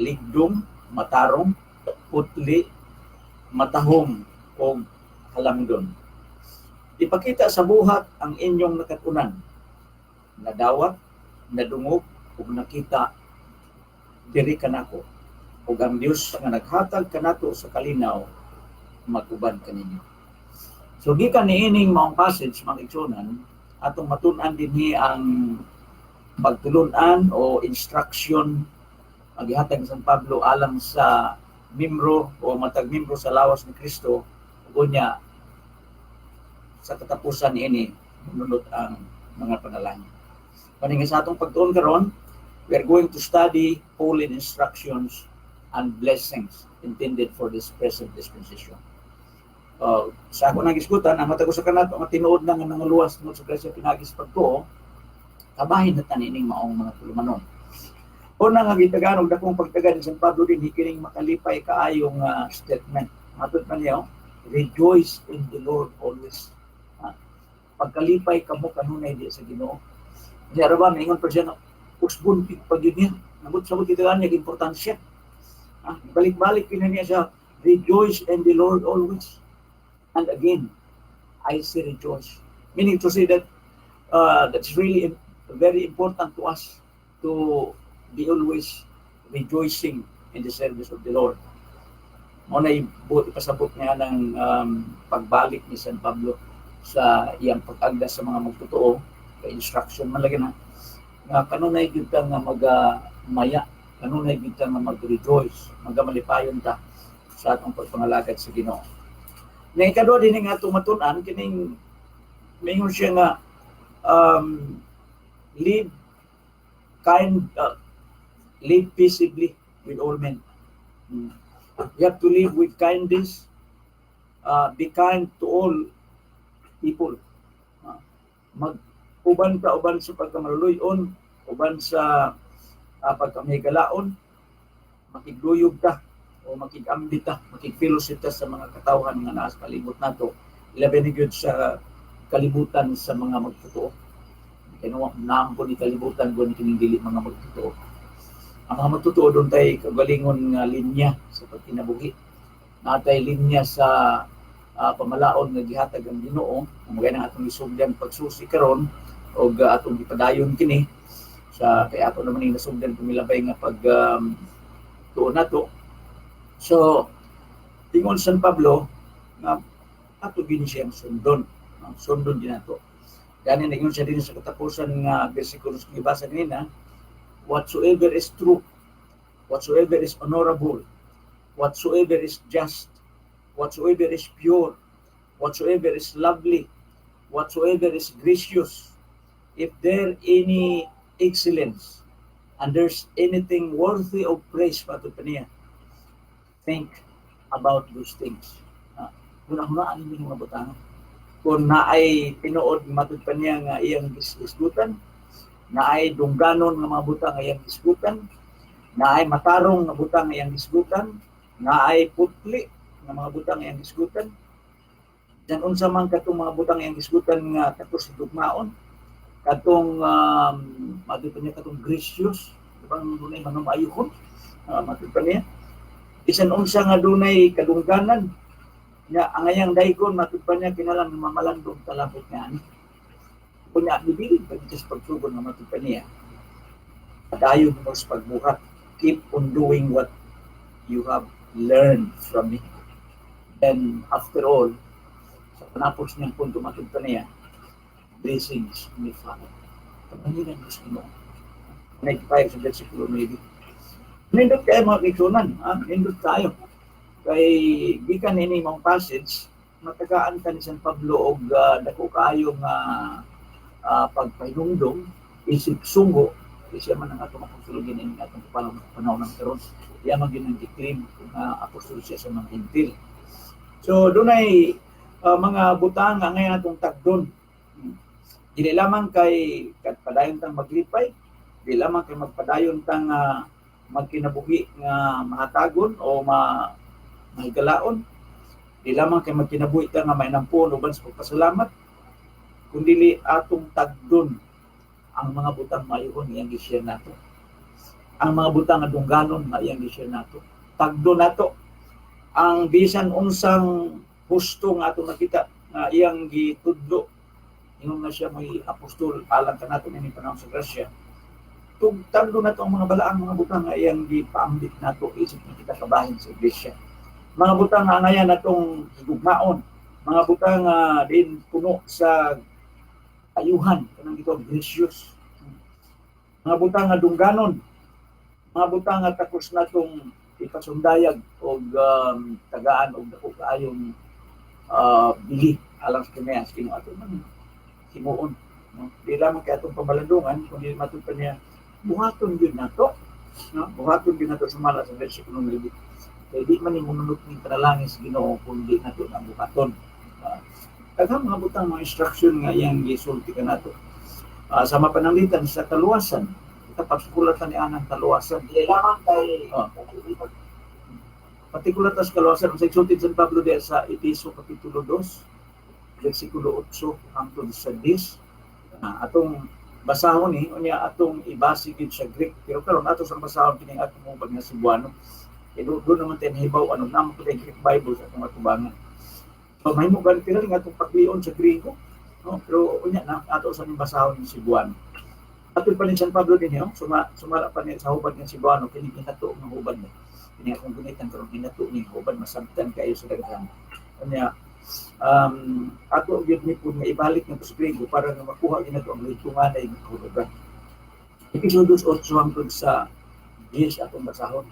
Ligdong, matarong, putli, matahom, o halangdon. Ipakita sa buhat ang inyong nakatunan, nadawat, nadungog, ug nakita diri kanako. Ug ang Dios nga naghatag kanato sa kalinaw mag-uban kaninyo. So gikan niining maong passage, mga igsuonan, atong matun-an dinhi ang pagtulun-an o instruction ang gihatag ni San Pablo alang sa membro o matag membro sa lawas ni Kristo, ug unya sa katapusan niini mununot ang mga panalangin. Kani nga sa atong pagtuon karon, we are going to study Pauline instructions and blessings intended for this present dispensation. Sa ako nang gisgutan, ang matag usa kanato nga tinuod na nga nangaluwas tungod sa grasya pinaagi sa pagtuo, kabahin na ta niining maong mga tulumanon. Una nga gitagaan og dakong pagtaga ni San Pablo dinhi kining makalipay kaayong statement. Matod pa niya, oh, "Rejoice in the Lord always." Ha? Pagkalipay kamo kanunay di sa Ginoo. Niya ra ba mingon pa siya nga usbon pa gyud niya. Nabot sa gitagaan niya importansya. Ha? Balik-balik kini niya siya, "Rejoice in the Lord always. And again, I say rejoice." Meaning to say that that's really very important to us to be always rejoicing in the service of the Lord. Mao na buot ipasabot niya ng pagbalik ni San Pablo sa iyang pag-agda sa mga magtotoo, kay instruction man lagi na nga kanunay gyud ka nga magamaya, kanunay gyud ka nga mag-rejoice, magamalipayon ta sa atong pagpangalagad sa Ginoo. Na ikaduha din nga atong matun-an kining mingon siya nga live kind, live peaceably with all men. You have to live with kindness, be kind to all people. Mag uban ka uban sa pagkamaluluyon, uban sa pagkamahigalaon, makigluyog ka o makigambit ta, makig-fellowship ta sa mga katawhan nga naa sa palibot nato. Ilabi na gyud sa kalibutan sa mga magtotoo. Kay naampo ni kalibutan gun kining dili mga magtotoo. Ang mga magtotoo, duna tay kagalingon nga linya sa pagkinabuhi. Naa tay linya sa pamalaod nga gihatag ang Ginoo, kung mga nang atong gisugdan pagsusi karon og atong gipadayon kini sa kay ato naman ning nasugdan kumilabay nga pag tuon nato. So ingon San Pablo nga ato gini siyang sundon, no? Sundon din nato. Gani ningon siya din sa katapusan nga bersikulos nga gibasa kanina, "Whatsoever is true, whatsoever is honorable, whatsoever is just, whatsoever is pure, whatsoever is lovely, whatsoever is gracious, if there any excellence and there's anything worthy of praise," matod pa niya, "think about those things." Huna-hunaan ninyo mga butang. Kung naay tinuod, matud pa niya, nga iyang gisgutan, naay dungganon nga mga butang nga iyang gisgutan, naay matarong nga butang nga iyang gisgutan, naay putli nga mga butang nga iyang gisgutan, dan unsa man katong mga butang iyang gisgutan nga kato sa gugmaon, katong matud pa niya, katong gracious, di ba, dunay manumayuhon, matud pa niya, bisan unsa nga dunay kadungganan nya ang ayang daygon, matud pa niya, kinahanglan mamalandong talabot nga ani. Kunya gibilin pa dito sa pagsugod nga, matud pa niya, padayon mo sa pagbuhat, "Keep on doing what you have learned from me." Then after all, sa panapos niyang punto, matud pa niya, "Blessings may follow." Kapanginan mo sa Ginoo. 95 sa versikulo 9. Nindot kayo, mga kaigsuonan, ha? Nindot tayo. Kay gikan ini mong passage, matagaan ka ni San Pablo og dako kaayo nga pagpahinumdom isip sunggo, kay siya man ang atong apostol gini nga atong panahon ng karon. Iya man gyud ang gi-claim nga apostol siya sa mga Hentil. So dunay mga butang nga ngayon atong tagdon. Dili lamang kay padayon tang maglipay, dili lamang kay magpadayon tang magkinabuhi nga mahatagon o mahigalaon, di lamang kay magkinabuhi ta nga mainampon uban sa pagpasalamat, kundili atong tagdon ang mga butang mayuhon iyang gi-share nato. Ang mga butang nga dungganon nga iyang gi-share nato. Tagdo nato ang bisan unsang husto nga atong nakita nga iyang gitudlo, ingon nga siya may apostol alang kanato nining panahon sa grasya. Tugtagdo nato ang mga balaang mga butang nga iyang gipaambit nato isip nga kita kabahin sa iglesia. Mga butang nga angayan natong higugmaon, mga butang nga din puno sa ayuhan, kanang gitawag gracious. Mga butang nga dungganon, mga butang nga takos natong ipasundayag og tagaan og dako kaayong bili alang sa kinayan sa Ginoo, ato man himuon, no? Di lamang kay atong pamalandungan, kundi matud pa niya buhaton gyud nato, no? Buhaton gyud nato sumala sa versikulo 9, kay di man ni mununot ning panalangin sa Ginoo kung di nato na buhaton. Daghang mga butang, mga instruction nga iyang gisulti kanato. Sa mapananglitan sa kaluwasan, kita pagsukulatan ni anang kaluwasan. Di lamang kay Oh. Partikular ta sa kaluwasan, sa isulti San Pablo diya sa Efeso kapitulo 2, versikulo 8 hangtod sa 10. Atong basahon ni unya atong ibase gid sa Greek, pero karon ato sang basahon kining atong hubad nga Cebuano. Kay doon naman tayo nahibaw ano naman po Greek Bible sa atong atubangan. So mahimo gani tingali nga atong paglion sa Griego, no? Pero unya na ato sa ning basahon ng Cebuano. Atol pa ni San Pablo din oh, sumala pa ni sa hubad nga Cebuano, kini ginato nga hubad ni. Kini akong gunitan karon, ginato ni hubad, masabtan kayo sa daghan. Unya ato gyud ni pud nga ibalik nga sa Griego para nga makuha gyud nato ang litunganay nga kahulugan. Episodo 8 hangtod sa 10 atong basahon.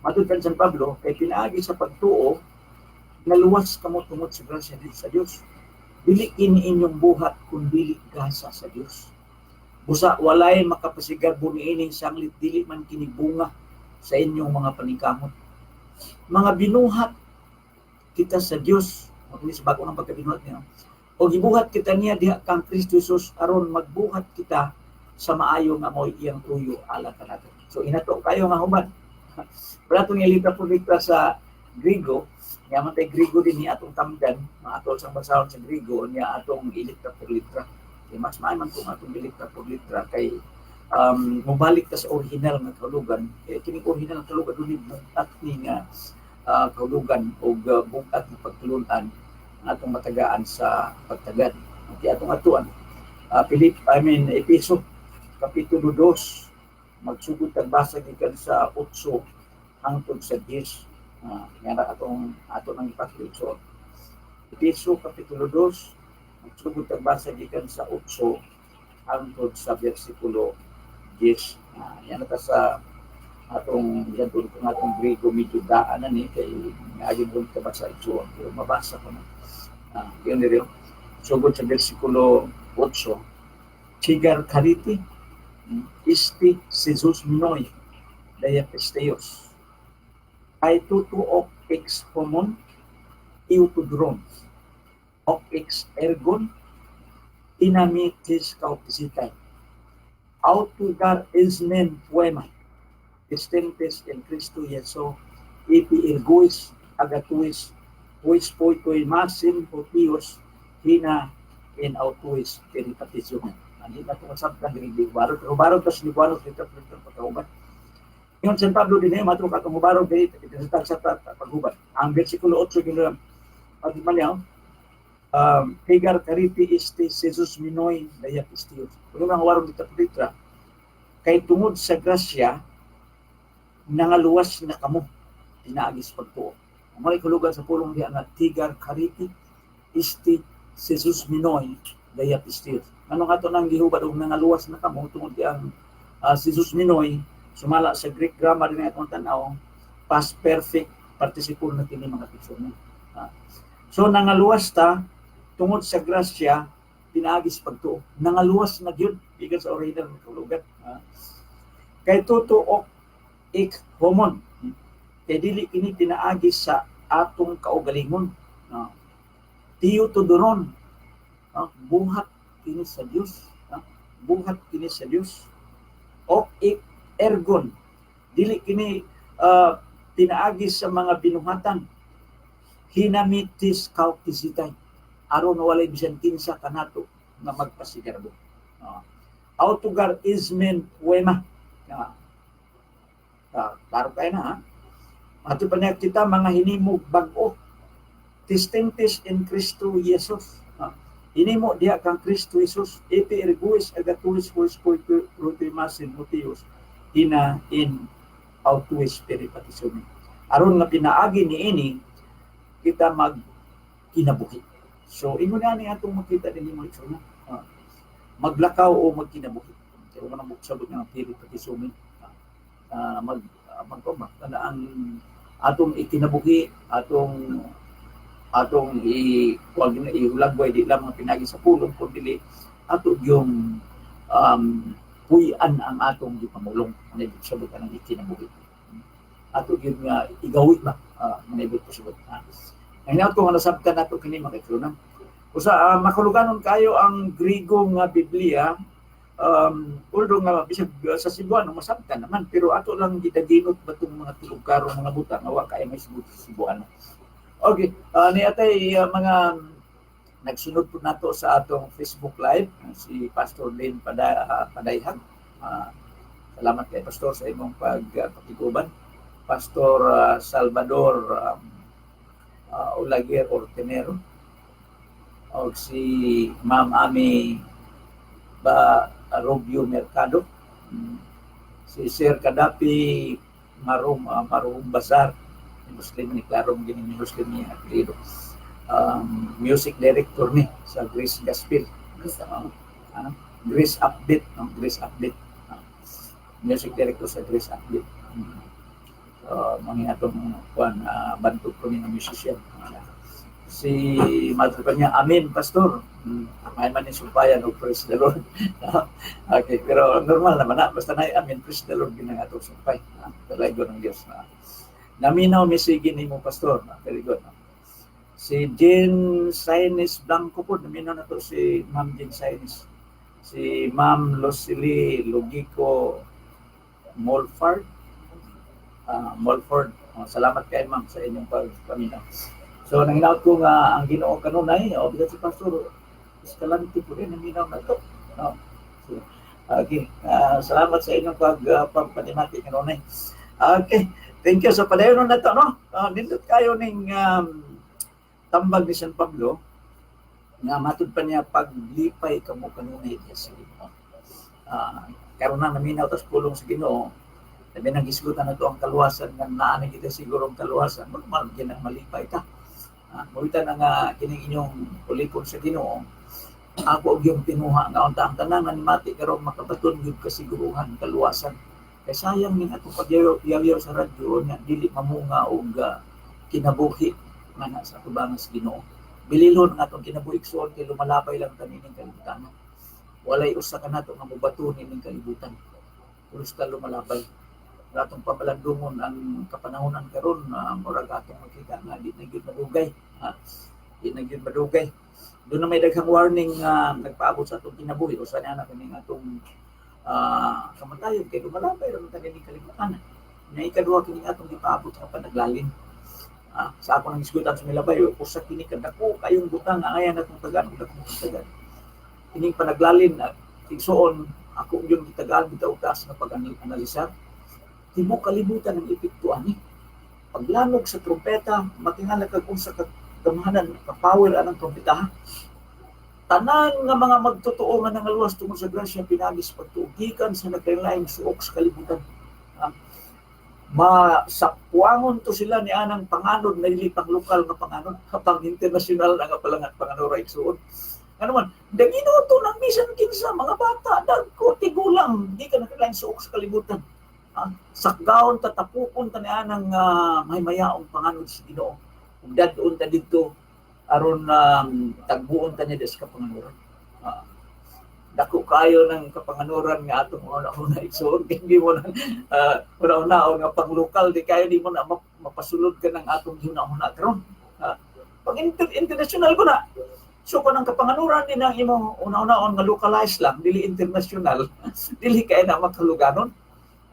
Matod kan San Pablo, kay pinaagi sa pagtuo, naluwas kamo tungod sa grasya dito sa Dios. Dili kini inyong buhat kun dili gasa sa Dios. Busa walay makapasigarbo niining sanglit, dili man kini bunga sa inyong mga paningkamot. Mga binuhat kita sa Dios, mao sa bago ng pagkabinuhat niya. O gibuhat kita niya diha kang Kristo Jesus aron magbuhat kita sa maayo nga mo'y iyang tuyo alang kanato. So inato kayo nga hubad. Wala itong litra por litra sa Griego, nga man tay Griego din ni atong tamdan, maatol sang basahon sa Griego niya atong ilitra por litra. Kay mas maayo man kung atong ilitra por litra kay mobalik ta sa original nga kahulugan. Eh, kining original nga kahulugan dunay bugat ni nga kahulugan og bugat nga pagtulunan atong matagaan sa pagtagad. Okay, atong atuan. Philip, I mean, Episo, Kapitulo 2, magsugod tag basa gikan sa 8 hangtod sa 10. Nga na atong ato nang ipakita. So, Episo Kapitulo 2, magsugod tag basa gikan sa 8 hangtod sa versikulo 10. Yan na ta sa atong bisan kung atong Griego medyo daan na ni kay ngayon kung kabasa ito, pero mabasa ko na. Yun diri. Sugod sa versikulo 8. Tigar chariti isti sesosmenoi dia pisteos. Kai touto oc ex homon eutodron. Oc ex ergon ina me tis kautisitai. Autou gar esmen poema. Pistentes en Christo Ieso epi ergois agathois ois poitoi masin ho Theos hina en autois peripatizomeno. Hindi na ito masabtan diri di hubaro. Pero hubaro tas ni Buano dito dito pagkahuban. Ingon San Pablo din eh, matro katong hubaro diri sa sa paghubad. Ang versikulo 8 gino pag man niya, Tigar chariti isti sesosmenoi dia pisteos. Kuno nga warong dito litra kay tungod sa grasya nangaluwas na kamo pinaagi sa pagtuo. Ang mga kahulugan sa pulong diha nga tigar chariti isti sesosmenoi dia pisteos. Ano nga to nang gihubad og nangaluwas na kamo tungod ang sesosmenoi, sumala sa Greek grammar din atong tan-aw, past perfect participle na kini, mga igsoon. So nangaluwas ta tungod sa grasya pinaagi sa pagtuo. Nangaluwas na gyud gikan sa original nga kahulugan. Kay touto oc ek homon. Kay dili kini pinaagi sa atong kaugalingon. No? Theotodoron. No? Buhat kini sa Dios. No? Buhat kini sa Dios. Oc ek ergon. Dili kini pinaagi sa mga binuhatan. Hina me tis kautisitai. Aron walay bisan kinsa kanato nga magpasigarbo. Autou gar esmen poema. Klaro kayo na ha. Ato pa niya kita mga hinimog bag-o. Testentes in Christo Jesus. Hinimo diha kang Kristo Jesus epi ergois agathois huis protoimasin ho Theos hina en autois peripatizomeno. Aron nga pinaagi niini kita mag kinabuhi. So ingon na ni atong makita dinhi, mga igsoon, maglakaw o magkinabuhi. Kaya mo nang sabot nga peripatizomeno. Mag mag ang atong ikinabuhi, atong atong i kuwag na ihulagway di lamang pinagi sa pulong kundi ato yung puy-an ang atong gipamulong, ano ibig sabot ang ikinabuhi, ato gyud nga igawi ba, ano ibig pasabot. Ang ko nga nasabtan nato kini, mga igsoon, usa makuluganon kayo ang Grigo nga Biblia, although nga bisag sa Cebuano masabtan naman, pero ato lang gidaginot ba tong mga tulog karong mga butang nga wa kay may sa Cebuano. Okay, ni atay mga nagsunod po nato sa atong Facebook Live, si Pastor Lynn Padayhag. Salamat kay Pastor sa imong pagpakiguban. Pastor Salvador Olaguer Ortenero o si Ma'am Ami ba Rubio Mercado, si Sir Kadapi Marum Bazar, Muslim ni, klaro mo gini Muslim ni apelyido. Music director ni sa Grace Gospel. Grace Upbeat, no? Grace Upbeat. Music director sa Grace Upbeat. So, mga atong kuan bantog ko ni nga musician. Si Madre pa niya, "Amen, Pastor." May man ni sumpayan o "Praise the Lord." Okay, pero normal naman na. Basta na "Amen, praise the Lord" ginang atong sumpay. Dalaygon ng Diyos. Naminaw mi sige nimo, Pastor. Very good. Si Jean Sainis Blanco po, naminaw na to si Ma'am Jean Sainis. Si Ma'am Lucely Logico Molford. Molford. Oh, salamat kay Ma'am sa inyong pagpaminaw. So nanginaot ko nga ang Ginoo kanunay, o bigat si Pastor Escalante po rin naminaw na to. No? So, okay. Salamat sa inyong pagpanimati kanunay. Okay. Thank you. So padayon na to, no? Nindot kayo ning tambag ni San Pablo nga matud pa niya, "Paglipay kamo kanunay diya sa Ginoo." Karon na naminaw tas pulong sa Ginoo. Labi nang gisgutan na to ang kaluwasan nga naa na kita siguro ang kaluwasan, normal gyud ang malipay ka. Muwitan na nga kining inyong ulipon sa Ginoo, ako og yung tinuha nga unta ang tanan nga nimati karon makabaton gyud kasiguruhan kaluwasan. Kay sayang ning atong pagyaw sa radyo nga dili mamunga og kinabuhi nga na sa atubangan sa Ginoo. Bililhon nga atong kinabuhi, igsoon, kay lumalabay lang ta nining kalibutan. Walay usa ka nato nga mobato nining kalibutan. Pulos ta lumalabay. Ang atong pamalandungon ang kapanahonan karon, murag atong makita nga di na gyud madugay. Ha? Di na gyud madugay. Doon na may daghang warning nga nagpaabot sa atong kinabuhi usa niya na kining atong kamatayon kay lumalabay ra man ta nining kalibutan. Na ikaduha, kining atong gipaabot nga panaglalin. Sa ako nang isgutan sa milabay, usa kini kadako kayong butang nga angayan atong tagaan ug dako tagaan. Kining panaglalin, igsuon, ako yun gitagaan bitaw taas nga pag-analisar. Tibuok kalibutan ang epekto ani. Paglanog sa trompeta, matingala kag unsa ka gamhanan, ka power anang trompeta. Ha? Tanan nga mga magtotoo nga nangaluwas tungod sa grasya pinagi sa pagtuo gikan sa nagkalaing suok sa kalibutan. Ha? Masapwangon to sila ni anang panganod na dili pang lokal nga panganod, pang international na nga palangat panganod, igsuon. Ano man, daginuto ng bisan kinsa, mga bata, dagko, tigulang, di ka nakalaing suok sa kalibutan. Ha? Sakgaon ta, tapukon ta ni anang maymayaong panganod sa Ginoo. Ug dad-on ta didto aron tagbuon ta niya sa kapanganuran. Dako kayo ng kapanganuran nga atong una-una, igsoon, hindi mo na una-una nga pang lokal di kayo, di mo na mapasulod ka ng atong huna-huna karon. Pag international ko na. So kung ang kapanganuran din ang imong una-unaon nga localized lang, dili international, dili kay na makaluganon.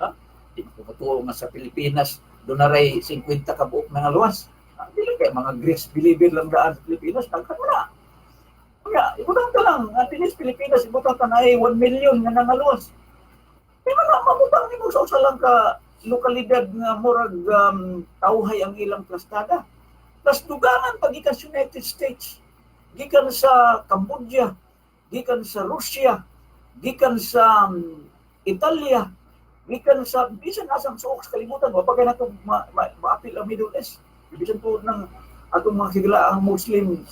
Ha? Di ko matuo nga sa Pilipinas doon na ray 50 ka buok na nga luwas. Dili kay mga Grace believer lang daan sa Pilipinas, daghan mo na. Kaya, ibutang ka lang, at dinis Pilipinas, ibutang ka na ay 1 million nga nangaluwas. Di man na mabutang nimo sa usa lang ka Lokalidad nga murag tawhay ang ilang plastada. Plus dugangan pa gikan sa United States, gikan sa Cambodia, gikan sa Russia, gikan sa Italia, gikan sa bisan asang suok sa kalibutan. Wa pa kay nato maapil ang Middle East. Bisan po ng atong mga higalaang Muslim,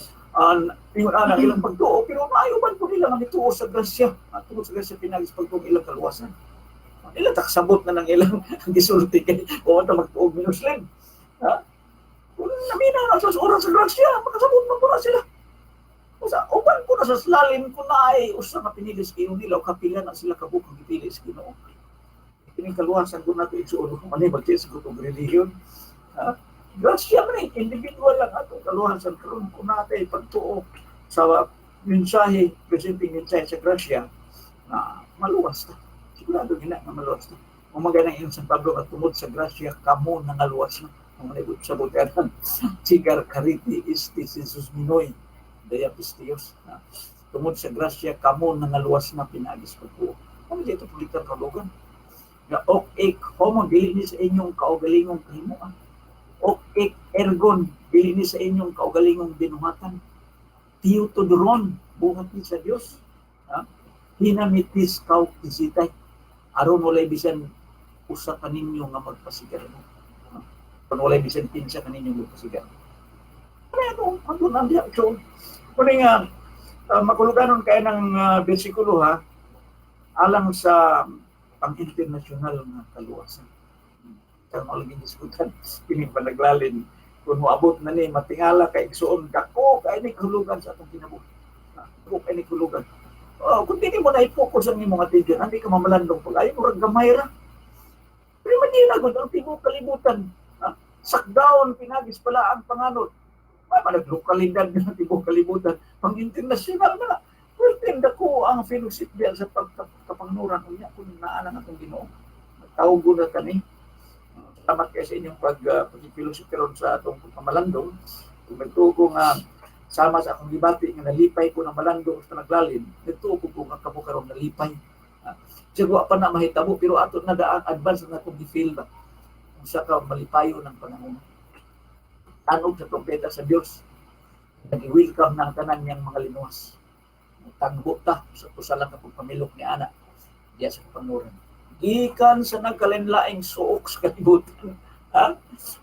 ingon ana ang ilang pagtuo, pero maayo man po nila nga mituo sa grasya. Tungod sa grasya pinaagi sa pagtuo ilang kaluwasan. Ila taksabot na ng ilang gisulti kay o ta magtuog ni Muslim. Ha? Kung naminaw na sa oras sa grasya, makasabot man po na sila. Usa, uban po na sa lalim kung naay usa nga pinili sa Ginoo nila o kapila na sila kabuok ang gipili sa Ginoo. Kining kaluwasan ko nato, igsuon kung ano mag sa og relihiyon. Ha? Grasya man eh, individual lang atong kaluwasan karon kung natay pagtuo sa mensahe, presenting mensahe sa grasya na maluwas ta. Sigurado gina nga maluwas ta. Umaga nang iyong San Pablo at tungod sa grasya kamo nangaluwas na. Ang mga sa butanan, sigar charite estis sesosmenoi dia pisteos. Ha? Tungod sa grasya kamo nangaluwas na pinaagi sa pagtuo. Ano dito pulitan kalugan? Nga ok ek homon, dili ni sa inyong kaugalingong kahimuan. Ok ek ergon, dili ni sa inyong kaugalingong binuhatan. Theodoron, buhat ni sa Dios. Ha? Hinamitis kautisitay. Aron walay bisan usa kaninyo nga magpasigar mo. Ha? Aron walay bisan kinsa kaninyo magpasigar. Ano, ano nandiyan. So, kuning nga, makuluganon kay ng bersikulo ha, alang sa pang-international nga kaluwasan. Kang malaging diskutan, kini panaglalin, kung moabot na ni, matingala kay igsuon, dako kay ni kahulugan sa atong kinabuhi. Dako kay ni kahulugan. Oh, kung dili mo na i-focus ang imong attention, hindi ka mamalandong pag ayaw, murag gamay ra. Pero imagine na, ang tibuok kalibutan, ha? Sakdown, pinagis pala ang panganod. May managlokalidad ng tibuok kalibutan, pang international na. Well, dako ang fellowship diyan sa pagkapangnuran unya kung naa na atong Ginoo. Tawgo na kani. Salamat kay sa inyong pag-fellowship karon sa atong pagpamalandong. Kung nagtuo nga sama sa akong gibati nga nalipay ko ng malandong sa naglalin, nagtuo ko nga kamo karon nalipay. Siya pa na mahitabo pero ato na daan advance na akong gi-feel ba. Unsa ka malipayo ng panahon. Tanog sa trompeta sa Dios. Nag-welcome na ang tanan niyang mga linuwas. Tanggo ta sa usa lang ka pagpamilok ni ana diya sa kapanguran. Gikan sa nagkalinlaing suok sa kalibutan. Ha?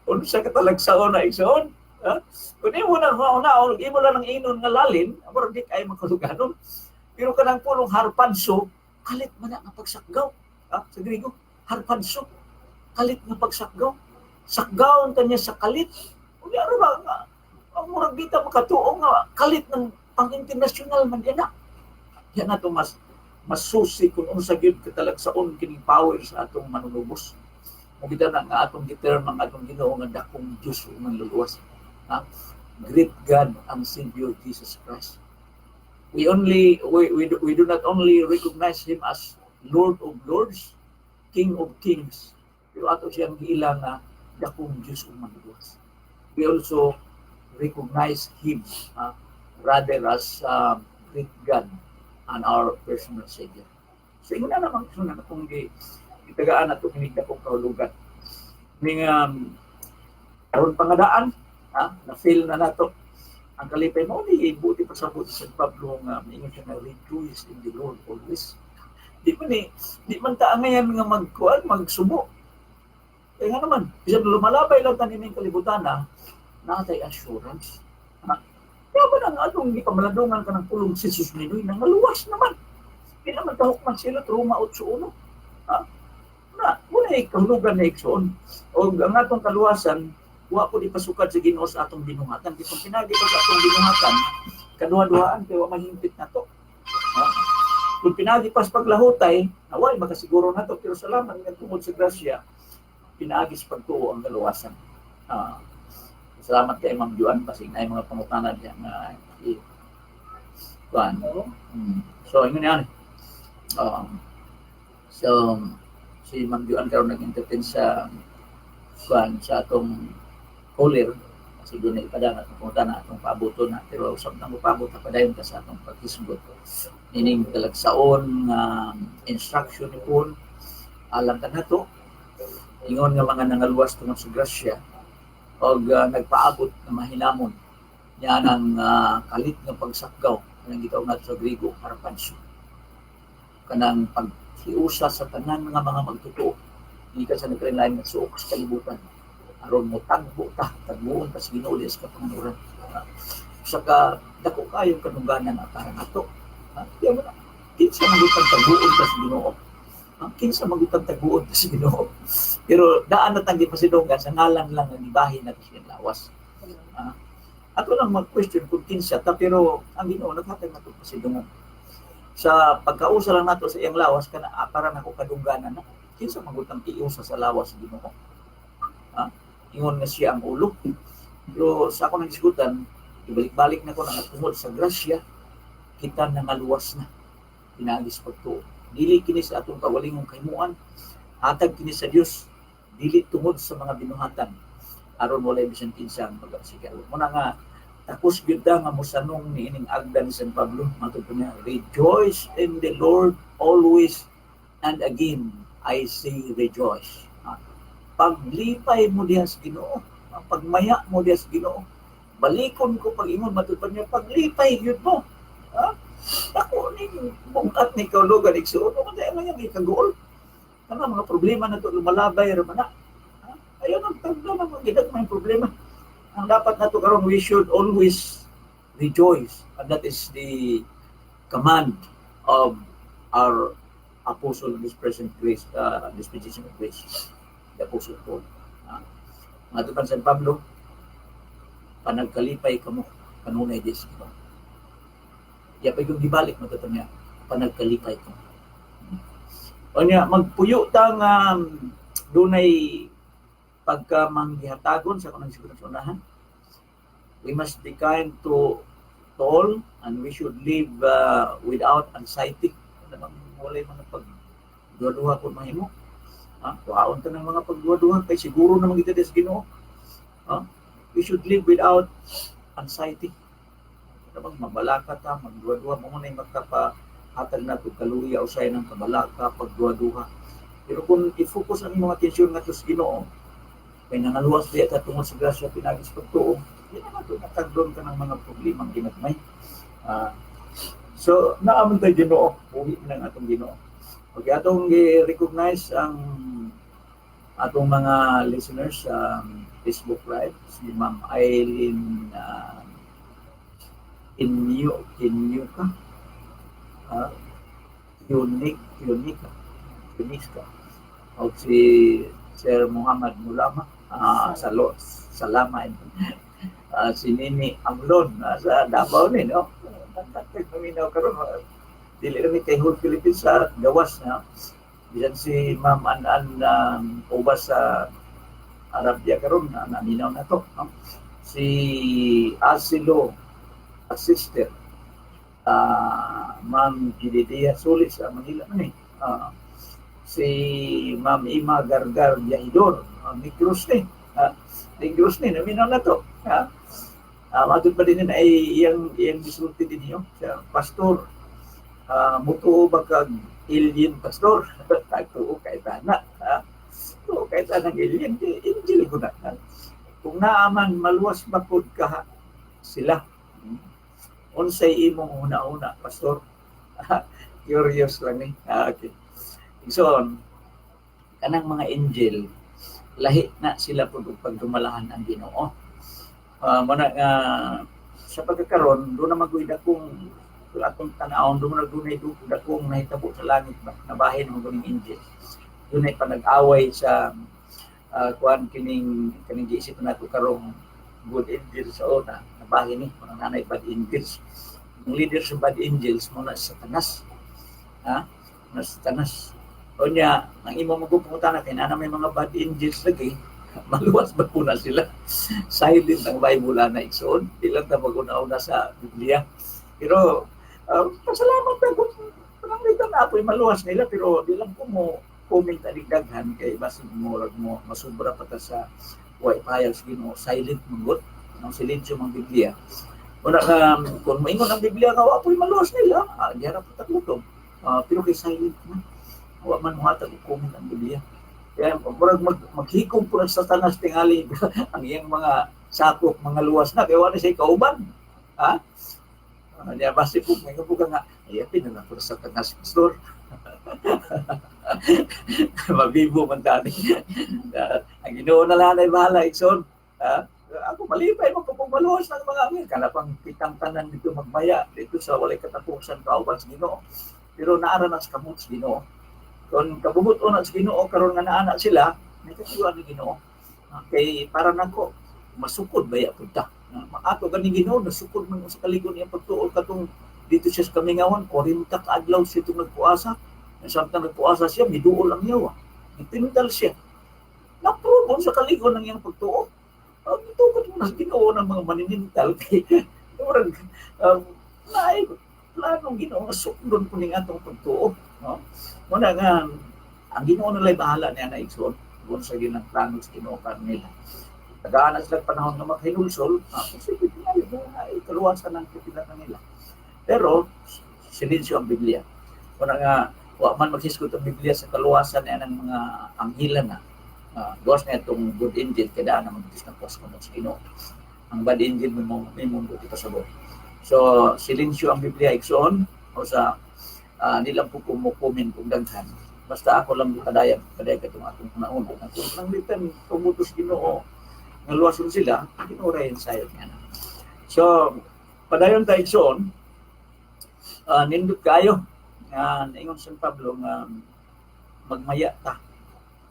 Unsa ka talagsaon na, igsoon? Ha? Kung imo na una, imo lang ang inon nga lalin, murag di kay makaluganon. Pero kanang pulong harpanso, kalit man na nga pagsakgaw. Ha? Sa Grigo, harpanso. Kalit nga pagsakgaw. Sakgawon ta niya sa kalit. Unya ro ba nga ang murag di ta makatuo nga kalit ng pang-international man diyan na. Yan na to mas masusi kung unsa gyud katalagsaon kining power sa atong manunubos. Mo kita na nga atong giterm ang atong Ginoo nga dakong Dios ug manluluwas. Ha? Great God and Savior Jesus Christ. We only we do not only recognize him as Lord of Lords, King of Kings, pero ato siyang giila nga dakong Dios ug manluluwas. We also recognize him rather as great God and our personal Savior. So, ingon na naman na kung gitagaan nato kini dakong kahulugan. Ning aron pangadaan, ha, na feel na nato ang kalipay mo ni buti pa sa buti sa Pablo nga ingon siya nga rejoice in the Lord always. Di man ta angayan nga magkuan magsubo. Kaya nga naman, bisan lumalabay lang tanin ning kalibutan na natay assurance. Ha? Kaya ba nang atong gipamalandungan ka ng pulong si Jesus Ninoy nang maluwas naman. Di naman tahok man sila Roma 8:1. Ha? Na, wala kahulugan na igsoon. O ang atong kaluwasan, wa po di pasukad sa Ginoo sa atong binuhatan. Di kung pinagi pa sa atong binuhatan, kaduha-duhaan kay wa mahimpit na to. Ha? Kung pinagi pas paglahutay, naway makasiguro na to. Pero salamat nga tungod sa grasya, pinaagi sa pagtuo ang kaluwasan. Salamat kay Ma'am Juan pasig na mga pangutana diya nga i kuan. So ingon yan. So si Ma'am Juan karon nag-entertain sa kuan sa atong caller kasi doon na ipadang atong pangutana, atong paabuto na, pero usab nang mopabot na padayon ka sa atong paghisgot nining talagsaon nga instruction ni Paul alang kanato. Ingon nga mga nangaluwas tungod sa grasya og nagpaabot nga mahinamon niya ng kalit nga pagsakgaw, kanang gitawag nato sa Griego harpazo, kanang paghiusa sa tanan nga mga magtotoo gikan sa nagkalain nga suok sa kalibutan aron mo tagbo ta, tagbuon ta sa Ginoo sa kapanganuran. Sa ka dako kayong kadungganan para nato. Di mo na kinsa magutang tagbuon ta sa Ginoo? Kinsa magutang tagbuon ta sa Ginoo? Pero daan na tang gipasidunggan sa ngalan lang nga gibahin nato siyang lawas. Ato lang mag-question kung kinsa ta, pero ang Ginoo naghatag nato pasidungan. Sa pagkausa lang nato sa iyang lawas kana, para nako kadungganan na. Kinsa magutang iusa sa lawas sa Ginoo? Ingon nga siya ang ulo. Pero sa ako nang gisgutan, ibalik-balik na ko na tungod sa grasya kita nangaluwas na pinaagi sa pagtuo. Dili kini sa atong kaugalingong kahimuan, hatag kini sa Dios, dili tungod sa mga binuhatan aron walay bisan kinsa ang magasigaw. Muna nga takos gyud ta nga mosanong niining agda ni San Pablo. Matud pa niya, "Rejoice in the Lord always, and again I say rejoice." Paglipay mo diha sa Ginoo, pagmaya mo diha sa Ginoo. Balikon ko pag-ingon, matud pa niya, paglipay gyud mo. Ha? Ako ning bungkat ni kaulugan, igsuon mo kaya nga ikaguol. Kana mga problema na to lumalabay ra man na. Ayaw nang tagda ng mga gidagmay problema. Ang dapat nato karon, we should always rejoice. And that is the command of our apostle in this present grace, dispensation of grace, the Apostle Paul. Matud San Pablo, "Panagkalipay kamo kanunay di sa Ginoo." Ya pa yung gibalik mo niya, "Panagkalipay kamo." O niya, magpuyo ta nga dunay pagka manggihatagon sa kanang siguro sa unahan. We must be kind to all and we should live without anxiety. Ano bang walay mga pagduha-duha kung mahimo? Ha? Kuhaon ta ng mga pagduha-duha kay siguro naman kita sa Ginoo. Ha? We should live without anxiety. Ano bang mabalaka ta, magduha-duha mo na magkapahatag na to kaluya usay ng kabalaka, pagduha-duha. Pero kung i-focus ang imong atensyon nga sa Ginoo, kay nangaluwas diya ka tungod sa grasya pinaagi sa pagtuo, di na nato natagdon ka ng mga problemang ginagmay. So, naamon tayo Ginoo, buhi man ang atong Ginoo. Okay, atong i-recognize ang atong mga listeners sa Facebook Live, si Ma'am Eileen Inyo, Inyuka, Unique, Unica, Unica, o si Sir Muhammad Mulama, Salama, si Nini Amlon, sa Davao ni, no? Nagtatag maminaw karon, dili kami kay whole Philippines sa gawas na. Bisan si Ma'am An-An ubas sa Arabia karon na naminaw na to, no? Si Asilo Sister, Ma'am Gididia Solis sa Manila man eh. Si Ma'am Ima Gargar Yahidor, Negros ni. Negros ni, naminaw na to. Matod pa din ay iyang iyang gisulti din niyo. Siya, "Pastor, mutuo ba kag alien, pastor?" Tagtuo kay tana. Ha? Tuo kay tanang alien, di, angel ko na. Ha? Kung naaman maluwas ba pud ka sila? Unsay imong una-una, pastor? Curious lang ni. Okay. So, kanang mga angel, lahi na sila pud og pagdumalahan ang Ginoo. Muna nga sa pagkakaron do na maguid akong atong tan-awon, do na dunay dakong nahitabo sa langit ba, nabahin mo kuning angel. Dunay panag-away sa kuan kining kaning giisip nato karong good angels sa una, nabahin ni mga nanay bad angels. Ang leader sa bad angels mo na sa Satanas. Ha? Na Satanas. O niya, ang imo magpupungutana kay na may mga bad angels lagi, maluwas ba po na sila? Silent ang Bible na, igsoon. Di lang ta mag-una-una sa Biblia. Pero, pasalamat na kung pananglitan na apoy maluwas nila, pero di lang ko mo comment aning daghan kay basig mo mo masubra pa ta sa way payag sa Ginoo. Silent manggod ang silensyo ng Biblia. Una ka kung moingon ang Biblia nga apoy maluwas nila, di ra pa ta. Pero kay silent man, wa man mohatag og comment ang Biblia. Kaya murag maghikom po ng Satanas tingali ang iyang mga sakop, mga luwas na kay wala siya kauban. Ha? Niya basi po may po ka nga ay apin na lang po sa Satanas, pastor. Mabibo man tani. Ang Ginoo na lang ay bahala, igsoon. Ha? Ako malipay mo kung maluwas ng mga angel kana pang kitang tanan dito magmaya dito sa walay katapusan kauban sa Ginoo. Pero naara na sa kamot sa Ginoo. Kung kabubut na sa Ginoo karon nga naana sila, may katuyuan ni Ginoo. Kay para nako masukod baya pud ta. Ato gani Ginoo nasukod man sa kalig-on iyang pagtuo katong dito siya sa kamingawan, 40 ka adlaw siya itong nagpuasa. Samtang nagpuasa siya, miduol ang yawa. Gitintal siya. Naprobo sa kalig-on ng iyang pagtuo. Ang tukod mo na sa Ginoo ng mga maninintal kay murag naay planong Ginoo nga sukdon po ning atong pagtuo, no? Muna nga ang Ginoo na lay bahala niya na, igsoon, kung sa ginang plano sa Ginoo kan nila. Tagaan na sila panahon nga makahinulsol, posible tingali na ay kaluwasan ng pipila nila. Pero silensyo ang Biblia. Muna nga wa man maghisgot ang Biblia sa kaluwasan niya ng mga anghilan na. Gawas na itong good angel kaya daan naman na pos ko sa Ginoo. Ang bad angel may mo ipasabot. So silensyo ang Biblia, igsoon, o sa nilang po kumukumin kung daghan. Basta ako lang kadayag kadayag katong atong nauna. Kung nang bitan tumutos Ginoo nga luwason sila, Ginoo ra yung sayop niya. So padayon ta, igsoon, nindot kayo nga ingon San Pablo nga magmaya ta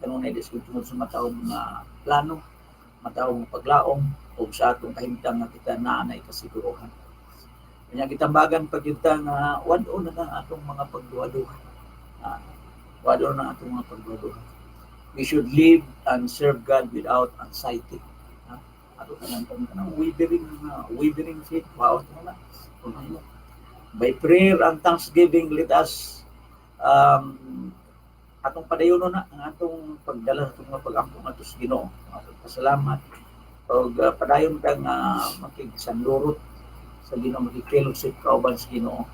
kanunay dis tungod sa matawong mga plano, matawong paglaom o sa atong kahimtang nga kita naanay kasiguruhan. Kanya gitambagan pag yun ta nga wad-o na lang atong mga pagduha-duha. Wad-o na atong mga pagduha-duha. We should live and serve God without anxiety. Ato kanang kanang wavering faith, wow na. Kung ano. By prayer and thanksgiving, let us atong padayono na ang atong pagdala sa atong mga pag-ampo ngadto sa Ginoo. Pasalamat og padayon ka nga makigsanlurot sa Ginoo, makig-fellowship kauban sa Ginoo.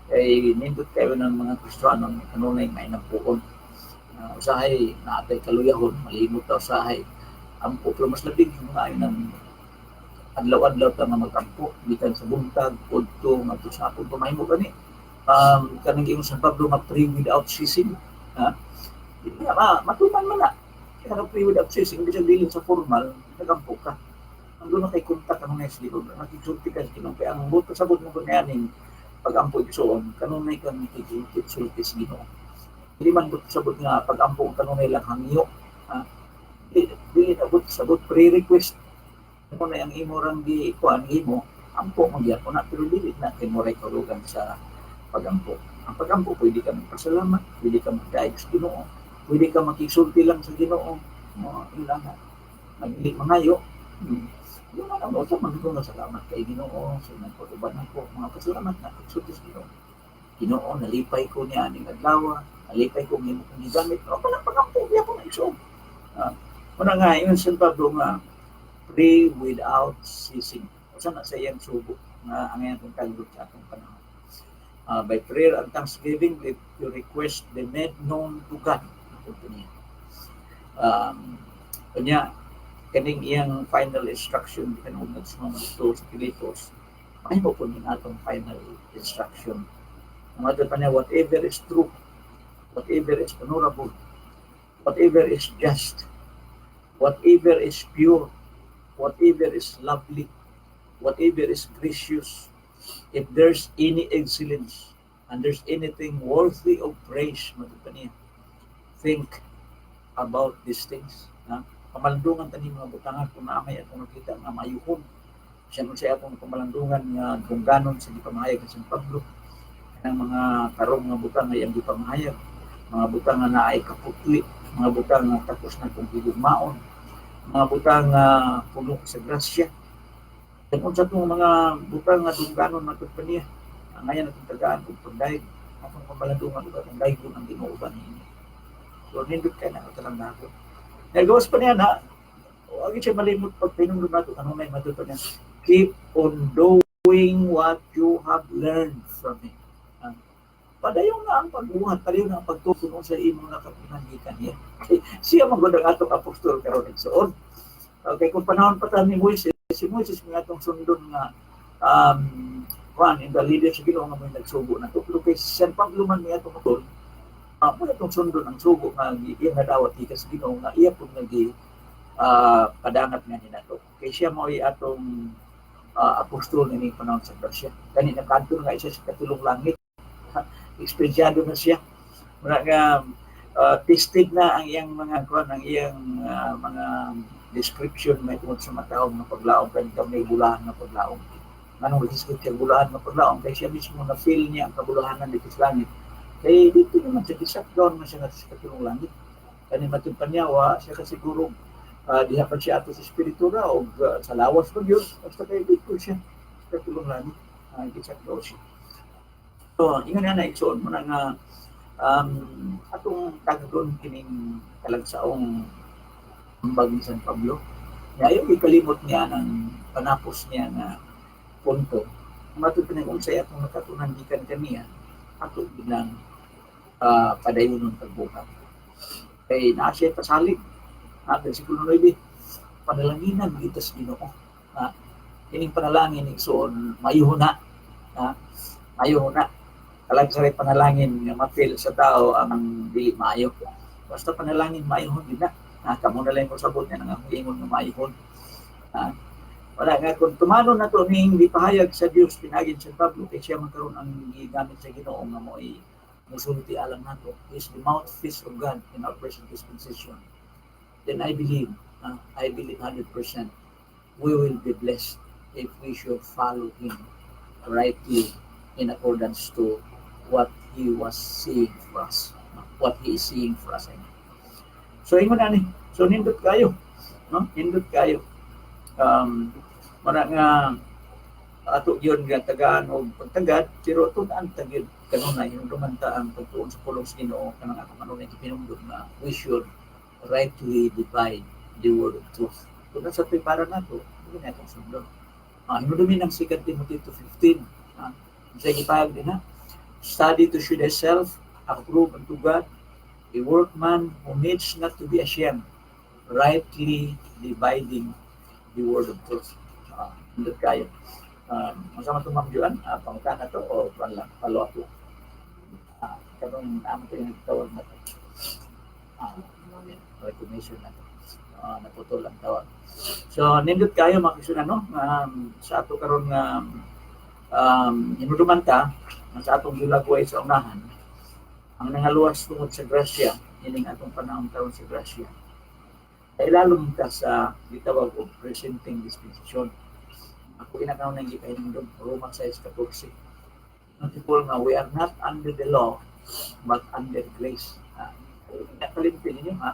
Kay nindot kayo ng mga Kristiyano kanunay may nampuon. Usahay naatay kaluyahon, malimot ta usahay ampo, pero mas labing yung mga ng adlaw-adlaw ta nga magampo bikan sa buntag udto ngadto sa hapon pamahimo gani kanang giingon San Pablo nga pray without ceasing, ha. Di na matuman man na kaya ka pray without ceasing bisan dili sa formal nagampo ka ang doon na kay kontak ang sa Ginoo, nakigsulti ka sa Ginoo kay ang buto sabot mo kunya pagampo, igsoon, kanunay kang nakigsulti sa Ginoo. Dili man buto sabot nga pagampo kanunay lang hangyo, ha. Dili na buto sabot pre request mo na ang imo rang gi kuan imo ampo mo gyapon na, pero dili na kay mo karugan sa pagampo. Ang pagampo, pwede ka magpasalamat, pwede ka magdaig sa Ginoo, pwede ka makigsulti lang sa Ginoo mo ila nga nagdili mangayo. Yung mga ano, sa man ko nga salamat kay Ginoo sa nagpatuban ako, mga pasalamat na pagsulti sa Ginoo. Ginoo, nalipay ko niya aning adlaw, nalipay ko ngimo kong gigamit. O pala pagampo gyapon na, igsoon. Muna nga ingon San Pablo nga pray without ceasing. Usa na sa iyang sugo nga ang iyang taglod sa atong panahon. By prayer and thanksgiving, let your request be made known to God. Ito niya. Kanya, kaning iyang final instruction kanung sa mga to sa Filipos, mahimo po ning atong final instruction. Ang ato pa niya, whatever is true, whatever is honorable, whatever is just, whatever is pure, whatever is lovely, whatever is gracious, if there's any excellence and there's anything worthy of praise, matud niya, think about these things. Ha? Pamalandungan tani mga butangan kung naamay atong nakita nga mayuhon. Siya nun siya atong pamalandungan nga dungganon sa gipamahayag sa San Pablo. Ang mga tarong nga butang nga iyang gipamahayag, mga butang nga naay kaputli, mga butang nga tapos na kung higugmaon, mga butang nga puno sa grasya. Kung unsa tong mga butang nga dungganon matud pa niya, ang ngayon atong tagaan og pagdayeg, atong pamalandungan ug atong daygon ang Ginoo ba niini. So nindot kay na katalangako. Nagawas pa niya na, wag siya malimot pag pinumdum nato kanunay matud pa niya. Keep on doing what you have learned from me. Padayon na ang pagbuhat, padayon na ang pagtuon sa imong nakatunan gikan niya. Kay siya man gud ang atong apostol karon, igsoon. Okay, kung panahon pa ta ni Moises, si Moises may atong sundon nga kuan in the leader sa Ginoo nga may nagsugo na to. Pero kay San Pablo man may atong apostol, mo atong sundon ang sugo nga iyang nadawat gikan sa Ginoo nga iya pud nga gi padangat nga ni nato. Kay siya mo atong apostol ni panahon sa grasya. Kani nakadto nga isa sa katulong langit. Eksperyensiyado na siya. Muna nga tested na ang iyang mga kuan, ang iyang mga description may tungod sa matawo nga paglaom, kay may bulahan nga paglaom. Nganong describe siya bulahan nga paglaom? Kay siya mismo na feel niya ang kabulahanan dito sa langit. Kay dito naman siya down man siya sa katulong langit. Kani matud pa niya wa siya kasiguro diha pa siya ato sa espiritu ra o sa lawas pa gyud, basta kay dito siya sa katulong langit, gisak down siya. So, ingon nga na, igsoon mo na nga atong tagdon kining talagsaong ambag ni San Pablo. Ayaw ikalimot niya ng panapos niya nga punto. Matud pa unsay atong nakatunan gikan kaniya, ato bilang padayon ng pagbuhat. Kay naa siya pasalig. Versikulo 9, panalanginan kita sa Ginoo. Kining panalangin, igsoon, mayuhon na. Mayuhon na. Kalag sa panalangin nga mapil sa tao ang dili maayo. Basta panalangin, mayuhon din na. Kamo na lang mo sabot niya nga ingon nga mayuhon. Wala nga kung tumano na to ning gipahayag sa Dios pinaagi sa Pablo, kay siya man karon ang gigamit sa Ginoo nga mo'y musulti alang nato, is the mouthpiece of God in our present dispensation. Then I believe 100% we will be blessed if we should follow him rightly in accordance to what he was seeing for us, what he is seeing for us, I mean. So ingon ani, so nindot kayo, no? Nindot kayo. Mara nga ato yun nga tagaan og pagtagad, pero tun-an ta gyud kanunay hinumduman ta ang pagtuon sa pulong sa Ginoo, kanang atong kanunay gipinumdum nga we should rightly divide the word of truth. Kung nasa to'y para nato, hindi na itong sundon. Hinumdumin ang 2 Timothy 2:15. Sa gipahayag din ha, "Study to show thyself approved unto God, a workman who needs not to be ashamed, rightly dividing the word of truth." Nindot kayo. Masama itong Ma'am Joan, pangutana to o kuan lang, follow up lang. Kanong amo to yung tawag na to. Recognition na to. Naputol ang tawag. So, nindot kayo mga kisunan, no? Sa ato karon nga hinumduman ta sa atong gilagway sa unahan, ang nangaluwas tungod sa grasya, ining atong panahon karon sa grasya. Kailalom ta sa gitawag og presenting dispensation. Ako inakaw nang gipahinumdum, Roma 6:14. Ang Paul nga we are not under the law but under grace. Kalimpi ninyo ha.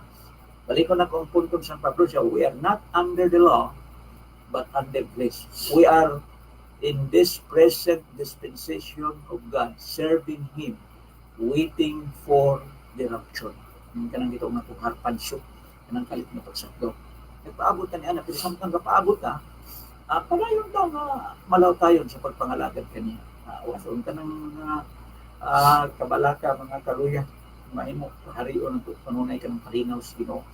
Balik ko na kung punto sa Pablo siya, we are not under the law but under grace. We are in this present dispensation of God, serving Him, waiting for the rapture. Yung kanang dito nga kung harpansyo, kanang kalit na pagsakdo. Nagpaabot ka ni anak, pero samtang kapaabot ka, padayon daw nga malaw tayo sa pagpangalagad kaniya. Wason ka ng mga kabalaka, mga karuya, mahimo harion ang panunay ka ng kalinaw sa Ginoo.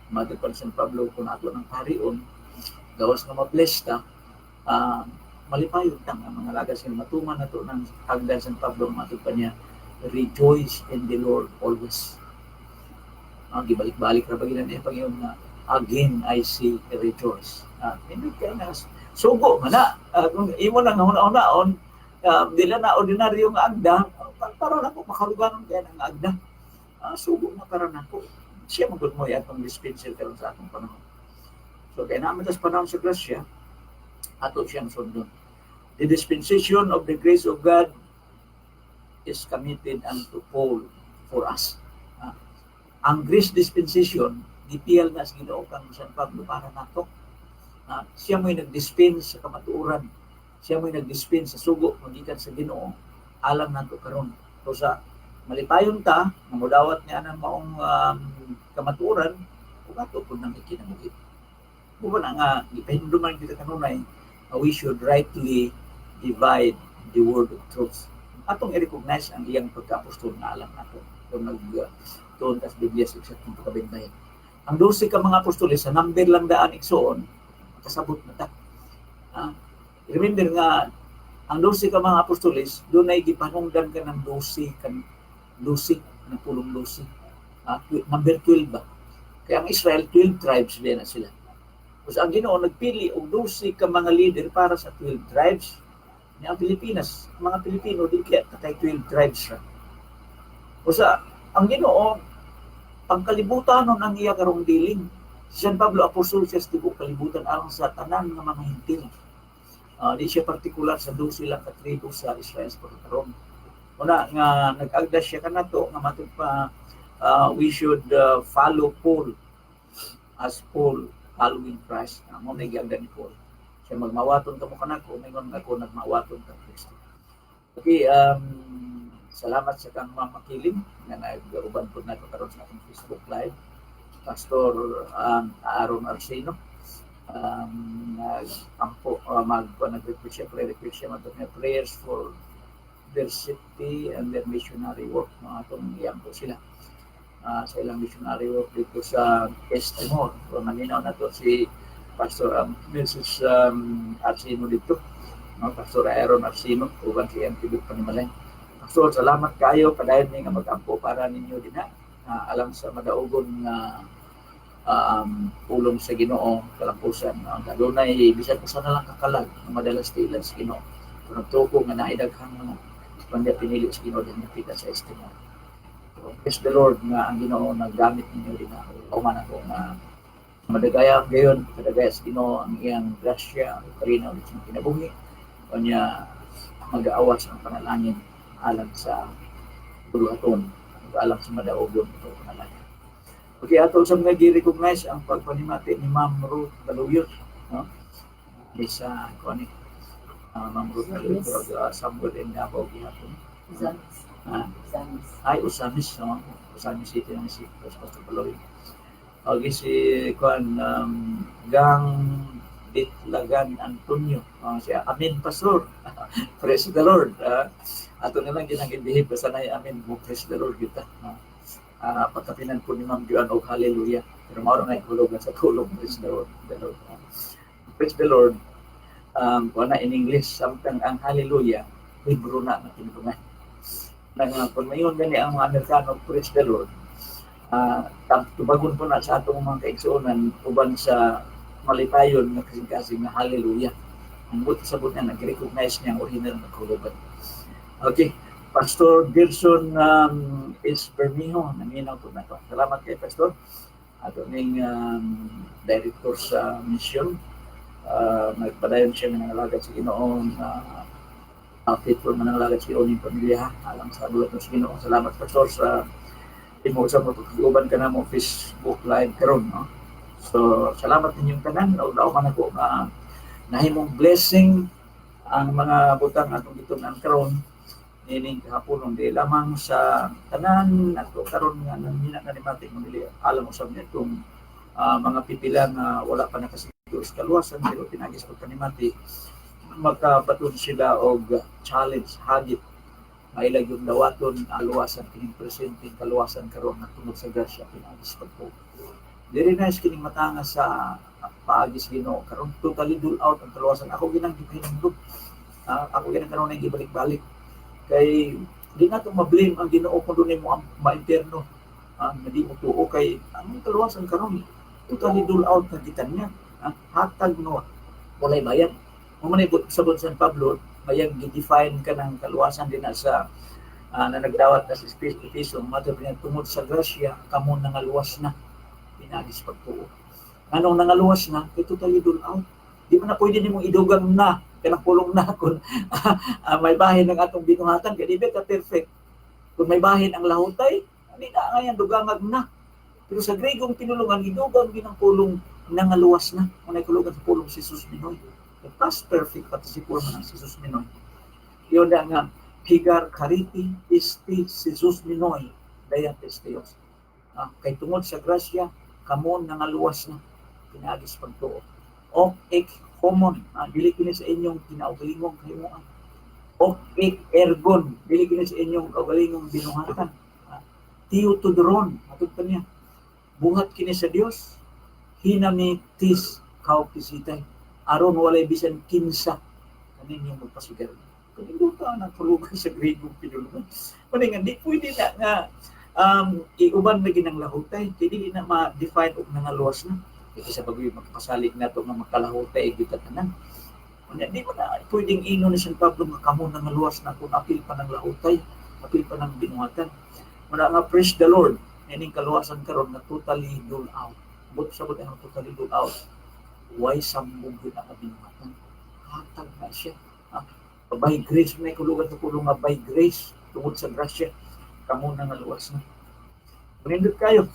Matod pa San Pablo, kung ato ng harion, gawas nga ma-bless ta, malipayon ta nga mga lagas nga matuman nato ng hagdan San Pablo, matod pa niya, "Rejoice in the Lord always." Gibalik-balik ra ba gina niya Panginoon nga "Again I say, rejoice." Hindi kay na sugo man na. Kung imo lang nga huna-hunaon, dili na ordinaryo nga agda, para nako makaluganon kay ang agda. Sugo na para nako. Siya magud mo atong dispenser karon sa atong panahon. So kay naman tas panahon sa grasya, ato siyang sundon. The dispensation of the grace of God is committed unto Paul for us. Ang grace dispensation, gipiyal na sa Ginoo kang San Pablo para nato. Siya mo'y nag-dispense sa kamatuoran. Siya mo'y nag-dispense sa sugo magikan sa Ginoo alang nato karon. So sa malipayon ta, nga modawat niya ang maong kamatuoran, ug ato pud nang ikinabuhi. Kung na nga gipahinumduman kita kanunay, we should rightly divide the word of truth. Atong i-recognize ang iyang pagka-apostol nga alam nato kung nag tuon tas Biblia sa eksaktong pagkabentahin. Ang 12 ka mga apostoles, sa number lang daan, igsoon, kasabot na ta. Remember nga ang 12 ka mga apostoles dunay gipanungdan ka ng 12 kan 12 ng pulong 12. Number 12 ba? Kaya ang Israel, 12 tribes din na sila. Tapos ang Ginoo nagpili og 12 ka mga leader para sa 12 tribes. Ni ang Pilipinas, ang mga Pilipino di kaya tatay 12 tribes ra. O sa ang Ginoo pangkalibutan nun ang iya karong dealing. Si San Pablo, apostol siya sa tibuok kalibutan alang sa tanan nga mga Hentil. Di siya partikular sa 12 lang ka tribo sa Israel sa pagkakaroon. Una nga nag-agda siya kanato nga matud pa we should follow Paul as Paul following Christ. Mao na giagda ni Paul. Siya magmawaton kamo kanako, mingon ako nagmawaton kang Kristo. Okay, salamat sa kang Mama Kilim nga nag-uban po nato karon sa atong Facebook Live. Pastor Aaron Arseno, nag-ampo mag nag-request siya, prayer request siya, matod nga prayers for their city and their missionary work, mga atong iyampo sila sa ilang missionary work dito sa East Timor. So, naminaw na to si Pastor Mrs. Arseno dito, no? Pastor Aaron Arseno, uban si iyang tibok panimalay. Pastor, salamat kayo padayon ni nga mag-ampo para ninyo din ha. Alang sa madaugon nga pulong sa Ginoo kalampusan, no? Adunay bisan usa na lang kakalag nga madalas tilan sa Ginoo. Kung nagtuko nga naay daghang mga panda pinili sa Ginoo din napita sa East Timor. So, praise the Lord nga ang Ginoo naggamit ninyo din ako. Kauman ako nga madagaya gayon, madagaya sa Ginoo ang iyang grasya, ang kalinaw sa kinabuhi. Kanya mag-aawas ang panalangin alang sa buluhaton, alang sa madaugon ito panalangin. Okay, ato sa mga gi-recognize ang pagpanimati ni Ma'am Ruth Baluyot, no? Di sa kuan ni Ma'am Ruth Baluyot, somewhere in Davao gihapon. Uzamis. Ah, Uzamis. Ay, Ozamis, no? Ozamis City na si Pastor Baluyot. Okay, si kuan Gang Bitlagan Antonio. Siya, "Amen, Pastor. Praise the Lord." Ato na lang ginang ibihib basta na amen mo, praise the Lord kita. No? Pagkapinan po ni Ma'am Joan og hallelujah. Pero mao ra nga hulugan sa tulong, praise the Lord. The Lord. Praise the Lord. Kuan na in English, samtang ang hallelujah, Hebrew na nga tinungan. Nang kung mayon gani ang mga Amerikano, "Praise the Lord," tubagon po na sa atong mga kaigsuonan uban sa malipayon nga kasing-kasing nga hallelujah. Ang buti sabot niya, nag-recognize niya ang original na kahulugan. Okay, Pastor Gerson S. Bermijo, naminaw po na to. Salamat kay Pastor. Ato ning director sa mission. Nagpadayon siya nga nangalagad sa Ginoo, faithful nga nangalagad sa Ginoo ning pamilya alang sa buhat sa Ginoo. Salamat, Pastor, sa imo sa mo pag-uban ka na mo Facebook Live karon, no? So salamat ninyong tanan ug man ako nga nahimong blessing ang mga butang atong gitun-an karon nining kahaponon, di lamang sa tanan ato karon nga nanghina na ni mo dili alam usab niya itong mga pipila nga wala pa nakasiguro sa kaluwasan, pero pinagi sa pagpanimati makabaton sila og challenge, hagit mailag yung dawaton aluwasan kining presenteng kaluwasan karon nga tungod sa grasya pinaagi sa pagtuo. Very nice kining matanga sa paagi sa Ginoo karon, totally dole out ang kaluwasan. Ako ginang gipahinumdum. Ako ginang karon nang gibalik-balik kay di na to ma-blame ang Ginoo kung dunay mo ang ma-impierno nga di mo tuo, kay ang kaluwasan karon totally dole out na gitan niya. Hatag no walay bayad. Mo man sabot San Pablo mayang gi-define ka ng kaluwasan din na sa na nagdawat na sa Espiritu Piso, matod niya, tungod sa grasya kamo nangaluwas na pinaagi sa pagtuo. Anong nangaluwas na? Kay totally dole out. Di mo na pwede nimong idugang na kanang pulong na kung may bahin ng atong binuhatan kay di ba ka perfect. Kung may bahin ang lahutay, hindi na ngayon dugangag na. Pero sa Gregong pinulungan, gidugang ginang pulong nangaluwas na. Kung nakulugan sa pulong si Jesus Minoy. The past perfect participle man ang si Jesus Minoy. Yun na nga, higar chariti isti si Jesus Minoy, dayan Teos. Kay tungod sa grasya, kamo nangaluwas na, pinaagi sa pagtuo. Ok ek homon, dili kini sa inyong kinaugalingong kahimuan. Ok ergon, dili kini sa inyong kaugalingong binuhatan. Theotodoron, matod pa niya. Buhat kini sa Dios, hinami tis kaukisitay. Aron walay bisan kinsa kaninyong magpasigar. Kanindota ang kahulugan sa Grego pinulungan. Muna nga, di pwede na nga iuban lagi ng lahutay. Kaya dili na ma-define og nangaluwas na. Kaya sa bagoy magpasalig na to nga makalahutay kita tanan. Unya, di mo na pwedeng ingon ni San Pablo nga kamo nangaluwas na kung apil pa ng lahutay, apil pa ng binuhatan. Muna nga, praise the Lord, ining kaluwasan karon na totally dole out. But sabot ang totally dole out. Way sambog yun ang binuhatan. Hatag na siya. By grace, may kahulugan sa pulong nga by grace, tungod sa grasya, kamo nangaluwas na. Manindot kayo.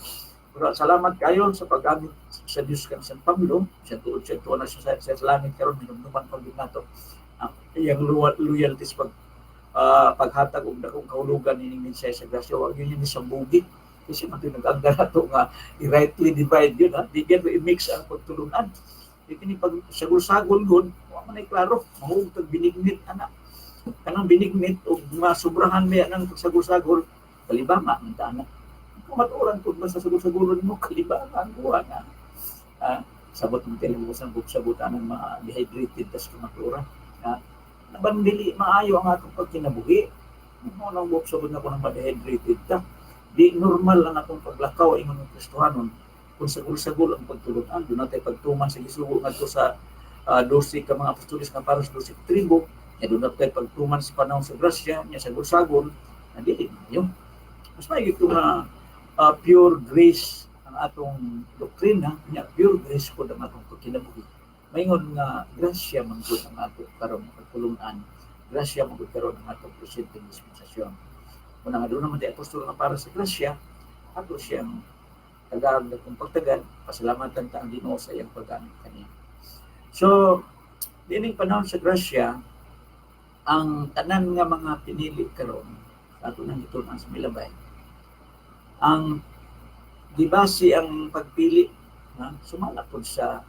Pero salamat kayo sa paggamit sa Diyos kang San Pablo. Siya tuod siya tuwa na siya sa langit karon, minumduman pag nato ang iyang loyalty sa paghatag og dakong kahulugan ining mensahe sa grasya. Wag yun yun sambugi. Kasi man nag-angga nato nga i-rightly divide yun ha. Di gyud i-mix ang pagtulunan. Di kini pag sagol-sagol gud, wa man ay klaro, mahug tag binignit ana. Kanang binignit og masubrahan may nang pagsagol-sagol, kalibanga man ta ana. Kung matuoran pud basta sagol-sagolon mo, kalibanga ang kuha na. Sabot ng telebusan bug sabot anang ma-dehydrated tas kamatuoran. Naban dili maayo ang atong pagkinabuhi. Mo nang buok sabot na ko nang ma-dehydrated ta. Di normal ang atong paglakaw ingon ng Kristohanon kung sagol-sagol ang pagtulunan. Doon natin pagtuman sa gisugo ngadto sa 12 ka mga apostoles nga para sa 12 ka tribo. Nya doon natin pagtuman sa panahon sa grasya, nya sagol-sagol, na dili maayo. Mas maigi nga pure grace ang atong doktrina, nya pure grace pod ang atong pagkinabuhi. Maingon nga grasya man gud ang ato karon pagtulunan. Grasya man gud karon ang atong presenteng dispensasyon. Kung nga doon naman di apostol nga para sa grasya, ato siyang tagaan na kung pagtagal, pasalamatan ta ang Ginoo sa iyang paggamit kaniya. So, dining panahon sa grasya, ang tanan nga mga pinili karon sa ato nang gitun-an sa milabay, ang gibase ang pagpili na sumala pod sa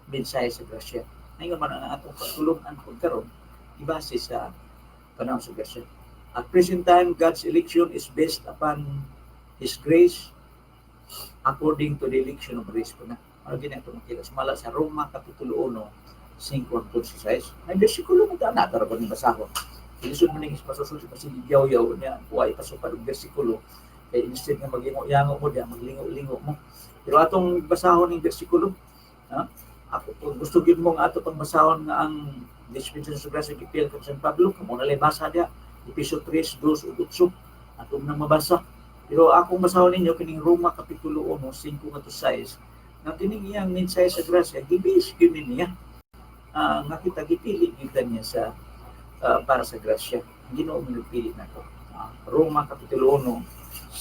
mensahe sa grasya. Ngayon man ang atong pagtulungan pod karon gibase sa panahon sa grasya. At present time, God's election is based upon His grace according to the election of grace po na. Ano gina ito makita? Sumala sa Roma, Kapitulo 1, 5 hangtod sa 6. May bersikulo mo na, tara ba ni basahon? Ilisod mo ning ispasusul sa yaw-yaw niya, kuha ipasukad og bersikulo. Kay instead nga maglingo-yango mo diya, maglingo-lingo mo. Pero atong basahon ning bersikulo, ha? Ako kung gusto gyud mo nga ato pang basahon nga ang dispensation sa grasya gipil kang San Pablo, kamo na basa diya, Episo 3, 2 ug 8. Atong nang mabasa. Pero akong basahon ninyo kining Roma Kapitulo 1, 5 ngadto 6, nga kining iyang mensahe sa grasya gibis gyud niya. Nga kita gipili gyud niya sa para sa grasya. Ginoo mo nagpili nato. Roma Kapitulo 1,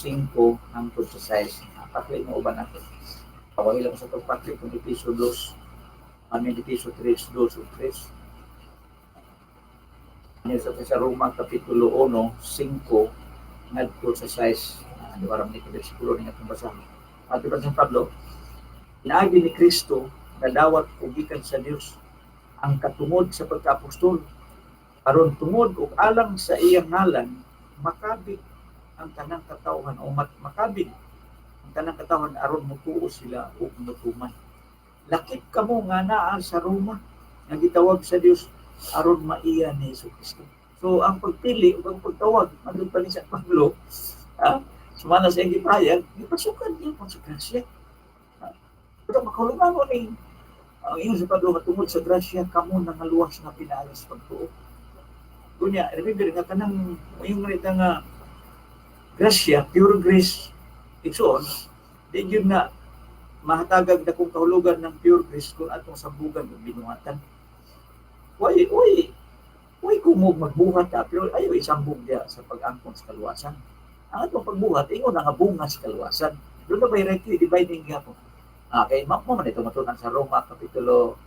5 hangtod sa 6. Pakli mo uban nato. Pawahi lang sa itong pakli kung Episo 2, I mean Episo 3, 2 ug 3. Niya sa Roma Kapitulo 1, 5 ngadto sa 6. Di ba ni bersikulo ni atong basahan. At diba San Pablo, pinaagi ni Kristo nadawat og gikan sa Dios ang katungod sa pagkaapostol aron tungod ug alang sa iyang ngalan makabig ang tanang katawhan o makabig ang tanang katawhan aron mutuo sila ug mutuman. Lakip kamo nga naa sa Roma nga gitawag sa Dios aron maiya ni Hesus Kristo. So ang pagpili ug ang pagtawag matod pa ni San Pablo, sumala sa iyang gipahayag, gipasukan niya sa grasya. Pero makahulugan mo ni ang ingon sa Pablo nga tungod sa grasya kamo nangaluwas na pinaagi sa pagtuo. Kunya, remember nga kanang yung nga nga grasya, pure grace, igsoon, di gyud na mahatagag dakong kahulugan ng pure grace kung atong sambugan ug binuhatan. Way, way, way kumog magbuhat ka, pero ayaw isambog diya sa pag-angkon sa kaluwasan. Ang atong pagbuhat, ingon na nga bunga sa kaluwasan. Doon na ba rightly dividing gyapon? Kay mo man ito matunan sa Roma Kapitulo,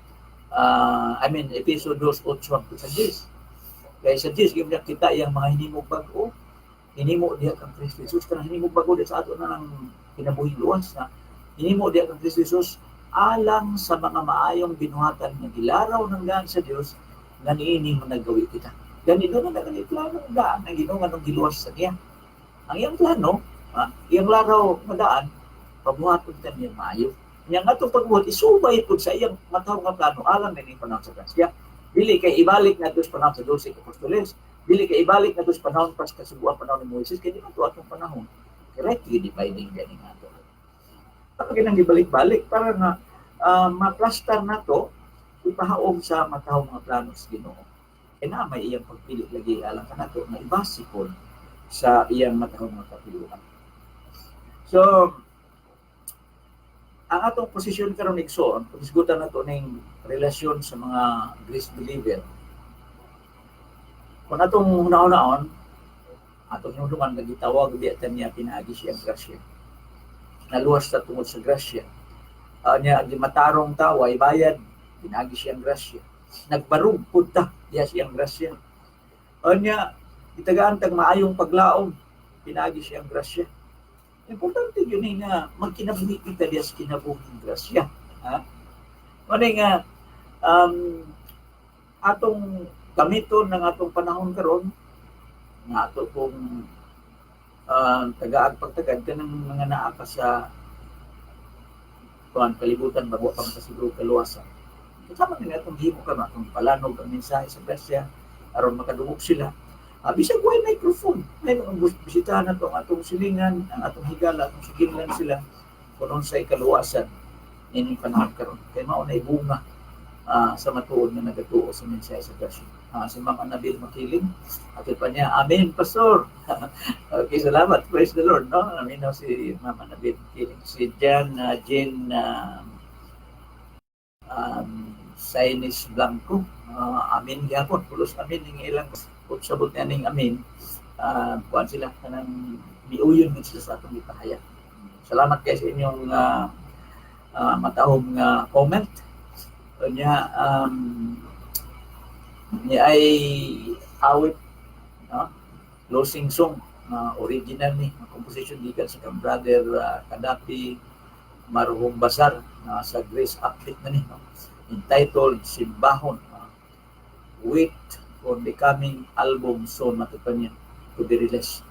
I mean Episo 2, 8 sa 10. Kay sa 10 gyud kita iyang mga hinimog bag-o. Hinimo diha kang Kristo Jesus, kanang hinimog bag-o diha sa ato na ng kinabuhing luwas na hinimo diha kang Kristo Jesus alang sa mga maayong binuhatan nga gilaraw ng gaan sa Dios nga niini managawi kita. Gani doon na gani plano daan ang Ginoo nganong giluwas sa niya. Ang iyang plano, iyang laraw nga daan, pabuhaton ta niya maayo. Nya nga atong pagbuhat isubay pud sa iyang matahom nga plano alang nining panahon sa grasya. Dili kay ibalik na sa panahon sa 12 apostoles, dili kay ibalik na sa panahon pas kasubuan panahon ni Moises, kay di man to atong panahon. Correctly dividing gani nga ato. Pag nang ibalik-balik para nga maplastar nato ipahaom sa matahom nga plano sa Ginoo. Kay na may iyang pagpili lagi alang kanato nga ibase pod sa iyang matahom nga kapiluan. So, ang atong posisyon karon, igsoon, kung isgutan nato ning relasyon sa mga grace believer, kung atong hunahunahon, atong hinumduman nga gitawag biya ta niya pinaagi siyang grasya. Naluwas ta tungod sa grasya. Nya gimatarong ta, way bayad, pinaagi siyang grasya. Nagbarug pud ta diha siyang grasya. Nya gitagaan tag maayong paglaom, pinaagi siyang grasya. Importante yun eh nga magkinabuhi kita diha sa kinabuhing grasya. Ha? Mao nga atong gamiton ng atong panahon karon nga ato kong tagaag pagtagad kanang mga naa pa sa kuan kalibutan bago pa makasiguro kaluwasan. Kasama ni atong himo karon, atong palanog ang mensahe sa grasya aron makadungog sila. Bisag way microphone, may mga bisitahan nato ang atong silingan, ang atong higala, atong siginlan sila kung unsay kaluwasan ining panahon karon. Kay mao nay bunga sa matuod nga nagatuo sa mensahe sa grasya. Si Ma'am Annabel Makiling, ato pa niya, "Amen, Pastor." Okay, salamat. Praise the Lord, no? Amen no, si Ma'am Annabel Makiling. Si Jan, Jen Sainis Blanco, amin gyapon, pulos amin ning ilang kung sabot niya ning amin, kuan sila kanang miuyon gid sila sa atong gipahayag. Salamat kay sa inyong matahom nga comment. Unya niya ay awit, no? Closing song na original ni nga composition gikan sa kang brother Kadapi Maruhong Basar na sa Grace Upbeat na ni, no? Entitled Simbahon. Wait for the coming album soon, matud pa niya, to be released.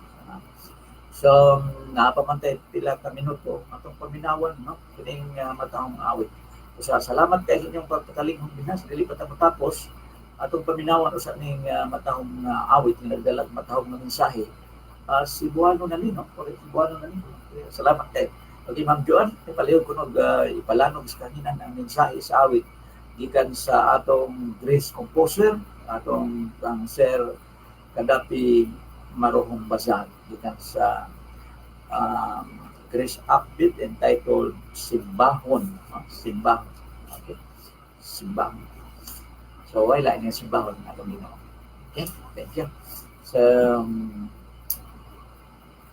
So, naa pa man tay pila ka minuto, atong paminawan, no, kining matahong awit. Usa, salamat kay sa inyong pagpakalinghong binas, dili pa ta matapos, atong paminawan usa ning matahong awit nga nagdalag matahong nga mensahe. Cebuano na ni, no? Correct, Cebuano na ni. Salamat kay. Okay, Ma'am Joan, ipalihog ko nog ipalanog sa kanina ang mensahe sa awit gikan sa atong Grace composer, atong ang Sir Kadapi Marohong Bazar, gikan sa Grace Upbeat entitled Simbahon. Simbahon. Okay. Simbahon. So, wala niya simbahon atong Ginoo. Okay, thank you. So,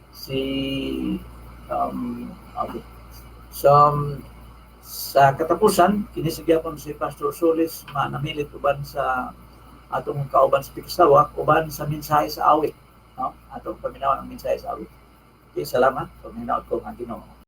si okay. So, sa katapusan, kini gyapon si Pastor Solis manamilit uban sa atong kauban sa Pikistawak, uban sa mensahe sa awit. No? Atong paminawan ang mensahe sa awit. Okay, salamat. Paminaw ko ang Ginoo.